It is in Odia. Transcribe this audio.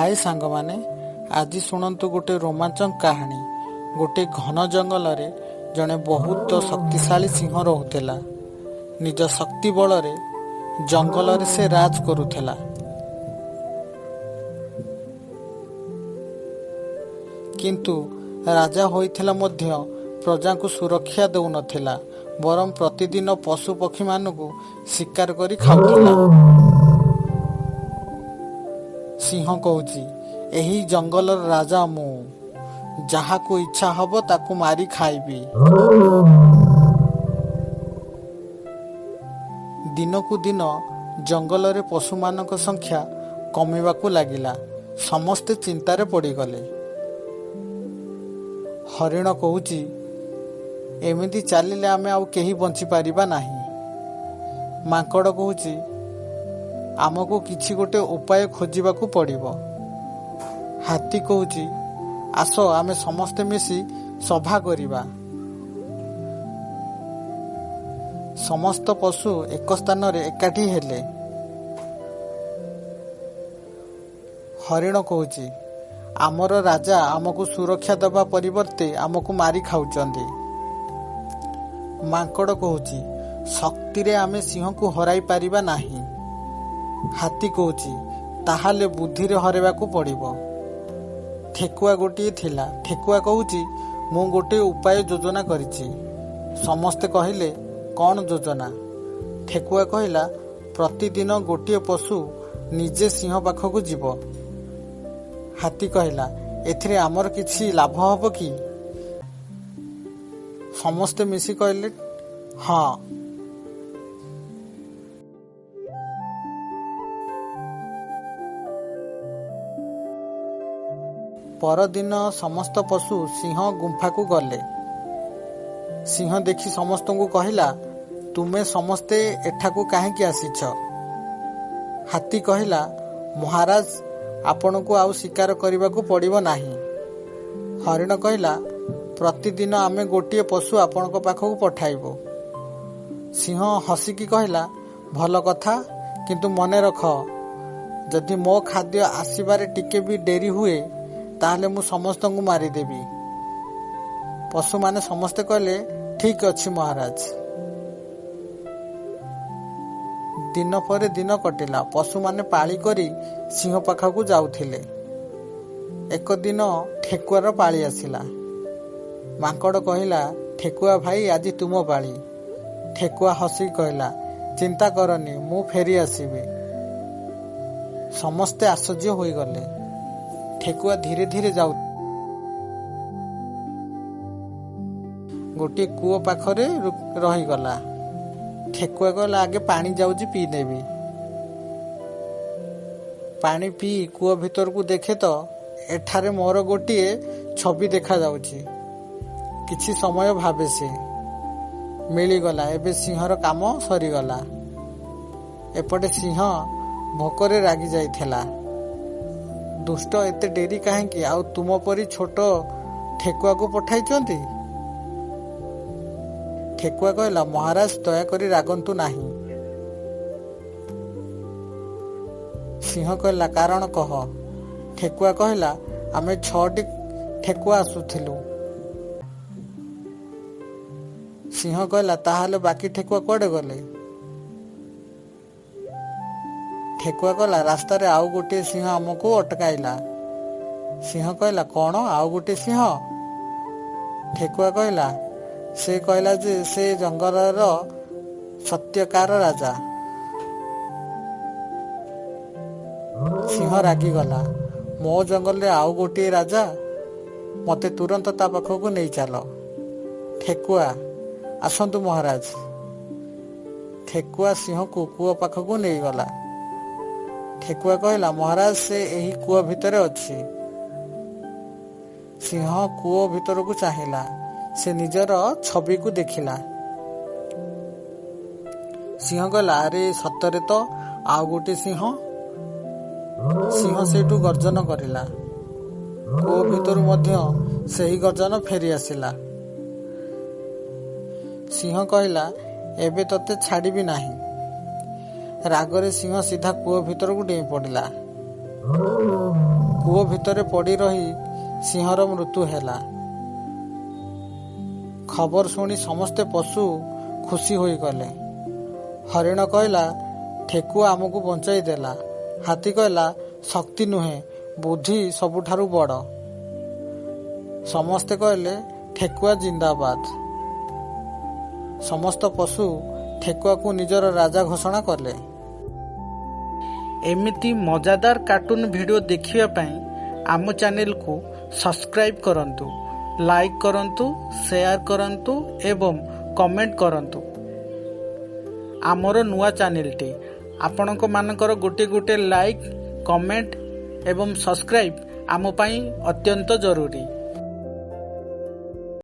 ହାଏ ସାଙ୍ଗମାନେ, ଆଜି ଶୁଣନ୍ତୁ ଗୋଟେ ରୋମାଞ୍ଚକ କାହାଣୀ। ଗୋଟେ ଘନ ଜଙ୍ଗଲରେ ଜଣେ ବହୁତ ଶକ୍ତିଶାଳୀ ସିଂହ ରହୁଥିଲା। ନିଜ ଶକ୍ତି ବଳରେ ଜଙ୍ଗଲରେ ସେ ରାଜ କରୁଥିଲା। କିନ୍ତୁ ରାଜା ହୋଇଥିଲା ମଧ୍ୟ ପ୍ରଜାଙ୍କୁ ସୁରକ୍ଷା ଦେଉନଥିଲା, ବରଂ ପ୍ରତିଦିନ ପଶୁ ପକ୍ଷୀମାନଙ୍କୁ ଶିକାର କରି ଖାଉଥିଲା। ସିଂହ କହୁଛି, ଏହି ଜଙ୍ଗଲର ରାଜା ମୁଁ, ଯାହାକୁ ଇଚ୍ଛା ହବ ତାକୁ ମାରି ଖାଇବି। ଦିନକୁ ଦିନ ଜଙ୍ଗଲରେ ପଶୁମାନଙ୍କ ସଂଖ୍ୟା କମିବାକୁ ଲାଗିଲା। ସମସ୍ତେ ଚିନ୍ତାରେ ପଡ଼ିଗଲେ। ହରିଣ କହୁଛି, ଏମିତି ଚାଲିଲେ ଆମେ ଆଉ କେହି ବଞ୍ଚିପାରିବା ନାହିଁ। ମାଙ୍କଡ଼ କହୁଛି, ଆମକୁ କିଛି ଗୋଟେ ଉପାୟ ଖୋଜିବାକୁ ପଡ଼ିବ। ହାତୀ କହୁଛି, ଆସ ଆମେ ସମସ୍ତେ ମିଶି ସଭା କରିବା। ସମସ୍ତ ପଶୁ ଏକ ସ୍ଥାନରେ ଏକାଠି ହେଲେ। ହରିଣ କହୁଛି, ଆମର ରାଜା ଆମକୁ ସୁରକ୍ଷା ଦେବା ପରିବର୍ତ୍ତେ ଆମକୁ ମାରି ଖାଉଛନ୍ତି। ମାଙ୍କଡ଼ କହୁଛି, ଶକ୍ତିରେ ଆମେ ସିଂହକୁ ହରାଇ ପାରିବା ନାହିଁ। ହାତୀ କହୁଛି, ତାହେଲେ ବୁଦ୍ଧିରେ ହରାଇବାକୁ ପଡ଼ିବ। ଠେକୁଆ ଗୋଟିଏ ଥିଲା। ଠେକୁଆ କହୁଛି, ମୁଁ ଗୋଟିଏ ଉପାୟ ଯୋଜନା କରିଛି। ସମସ୍ତେ କହିଲେ, କ'ଣ ଯୋଜନା? ଠେକୁଆ କହିଲା, ପ୍ରତିଦିନ ଗୋଟିଏ ପଶୁ ନିଜେ ସିଂହ ପାଖକୁ ଯିବ। ହାତୀ କହିଲା, ଏଥିରେ ଆମର କିଛି ଲାଭ ହେବ କି? ସମସ୍ତେ ମିଶି କହିଲେ, ହଁ। ପରଦିନ ସମସ୍ତ ପଶୁ ସିଂହ ଗୁମ୍ଫାକୁ ଗଲେ। ସିଂହ ଦେଖି ସମସ୍ତଙ୍କୁ କହିଲା, ତୁମେ ସମସ୍ତେ ଏଠାକୁ କାହିଁକି ଆସିଛ? ହାତୀ କହିଲା, ମହାରାଜ, ଆପଣଙ୍କୁ ଆଉ ଶିକାର କରିବାକୁ ପଡ଼ିବ ନାହିଁ। ହରିଣ କହିଲା, ପ୍ରତିଦିନ ଆମେ ଗୋଟିଏ ପଶୁ ଆପଣଙ୍କ ପାଖକୁ ପଠାଇବୁ। ସିଂହ ହସିକି କହିଲା, ଭଲ କଥା, କିନ୍ତୁ ମନେ ରଖ, ଯଦି ମୋ ଖାଦ୍ୟ ଆସିବାରେ ଟିକେ ବି ଡେରି ହୁଏ, ତାହେଲେ ମୁଁ ସମସ୍ତଙ୍କୁ ମାରିଦେବି। ପଶୁମାନେ ସମସ୍ତେ କହିଲେ, ଠିକ୍ ଅଛି ମହାରାଜ। ଦିନ ପରେ ଦିନ କଟିଲା। ପଶୁମାନେ ପାଳି କରି ସିଂହ ପାଖକୁ ଯାଉଥିଲେ। ଏକ ଦିନ ଠେକୁଆର ପାଳି ଆସିଲା। ମାଙ୍କଡ଼ କହିଲା, ଠେକୁଆ ଭାଇ, ଆଜି ତୁମ ପାଳି। ଠେକୁଆ ହସିକି କହିଲା, ଚିନ୍ତା କରନି, ମୁଁ ଫେରି ଆସିବି। ସମସ୍ତେ ଆଶ୍ଚର୍ଯ୍ୟ ହୋଇଗଲେ। ଠେକୁଆ ଧୀରେ ଧୀରେ ଯାଉ ଗୋଟିଏ କୂଅ ପାଖରେ ରହିଗଲା। ଠେକୁଆ କହିଲା, ଆଗେ ପାଣି ଯାଉଛି ପିଇନେବି। ପାଣି ପିଇ କୂଅ ଭିତରକୁ ଦେଖେ ତ ଏଠାରେ ମୋର ଗୋଟିଏ ଛବି ଦେଖାଯାଉଛି। କିଛି ସମୟ ଭାବେ ସେ, ମିଳିଗଲା, ଏବେ ସିଂହର କାମ ସରିଗଲା। ଏପଟେ ସିଂହ ଭୋକରେ ରାଗି ଯାଇଥିଲା। ଦୁଷ୍ଟ, ଏତେ ଡେରି କାହିଁକି? ଆଉ ତୁମ ପରି ଛୋଟ ଠେକୁଆକୁ ପଠାଇଛନ୍ତି? ଠେକୁଆ କହିଲା, ମହାରାଜ, ଦୟାକରି ରାଗନ୍ତୁ ନାହିଁ। ସିଂହ କହିଲା, କାରଣ କହ। ଠେକୁଆ କହିଲା, ଆମେ 6ଟି ଠେକୁଆ ଆସୁଥିଲୁ। ସିଂହ କହିଲା, ତାହେଲେ ବାକି ଠେକୁଆ କୁଆଡ଼େ ଗଲେ? ଠେକୁଆ କହିଲା, ରାସ୍ତାରେ ଆଉ ଗୋଟିଏ ସିଂହ ଆମକୁ ଅଟକାଇଲା। ସିଂହ କହିଲା, କ'ଣ, ଆଉ ଗୋଟିଏ ସିଂହ? ଠେକୁଆ କହିଲା, ସେ କହିଲା ଯେ ସେ ଜଙ୍ଗଲର ସତ୍ୟକାର ରାଜା। ସିଂହ ରାଗିଗଲା, ମୋ ଜଙ୍ଗଲରେ ଆଉ ଗୋଟିଏ ରାଜା? ମୋତେ ତୁରନ୍ତ ତା ପାଖକୁ ନେଇ ଚାଲ। ଠେକୁଆ, ଆସନ୍ତୁ ମହାରାଜ। ଠେକୁଆ ସିଂହକୁ କୂଅ ପାଖକୁ ନେଇଗଲା। ଠେକୁଆ କହିଲା, ମହାରାଜ, ସେ ଏହି କୂଅ ଭିତରେ ଅଛି। ସିଂହ କୂଅ ଭିତରକୁ ଚାହିଁଲା। ସେ ନିଜର ଛବିକୁ ଦେଖିଲା। ସିଂହ କହିଲା, ଆରେ ସତରେ ତ ଆଉ ଗୋଟିଏ ସିଂହ। ସିଂହ ସେଇଠୁ ଗର୍ଜନ କରିଲା। କୂଅ ଭିତରୁ ମଧ୍ୟ ସେହି ଗର୍ଜନ ଫେରି ଆସିଲା। ସିଂହ କହିଲା, ଏବେ ତତେ ଛାଡ଼ିବି ନାହିଁ। ରାଗରେ ସିଂହ ସିଧା କୂଅ ଭିତରକୁ ଡେଇଁ ପଡ଼ିଲା। କୂଅ ଭିତରେ ପଡ଼ି ରହି ସିଂହର ମୃତ୍ୟୁ ହେଲା। ଖବର ଶୁଣି ସମସ୍ତେ ପଶୁ ଖୁସି ହୋଇଗଲେ। ହରିଣ କହିଲା, ଠେକୁଆ ଆମକୁ ବଞ୍ଚାଇ ଦେଲା। ହାତୀ କହିଲା, ଶକ୍ତି ନୁହେଁ, ବୁଦ୍ଧି ସବୁଠାରୁ ବଡ଼। ସମସ୍ତେ କହିଲେ, ଠେକୁଆ ଜିନ୍ଦାବାଦ। ସମସ୍ତ ପଶୁ ଠେକୁଆକୁ ନିଜର ରାଜା ଘୋଷଣା କଲେ। ଏମିତି ମଜାଦାର କାର୍ଟୁନ ଭିଡ଼ିଓ ଦେଖିବା ପାଇଁ ଆମ ଚ୍ୟାନେଲକୁ ସବସ୍କ୍ରାଇବ୍ କରନ୍ତୁ, ଲାଇକ୍ କରନ୍ତୁ, ସେୟାର କରନ୍ତୁ ଏବଂ କମେଣ୍ଟ କରନ୍ତୁ। ଆମର ନୂଆ ଚ୍ୟାନେଲଟି ଆପଣଙ୍କ ମାନଙ୍କର ଗୋଟିଏ ଗୋଟିଏ ଲାଇକ୍, କମେଣ୍ଟ ଏବଂ ସବସ୍କ୍ରାଇବ୍ ଆମ ପାଇଁ ଅତ୍ୟନ୍ତ ଜରୁରୀ।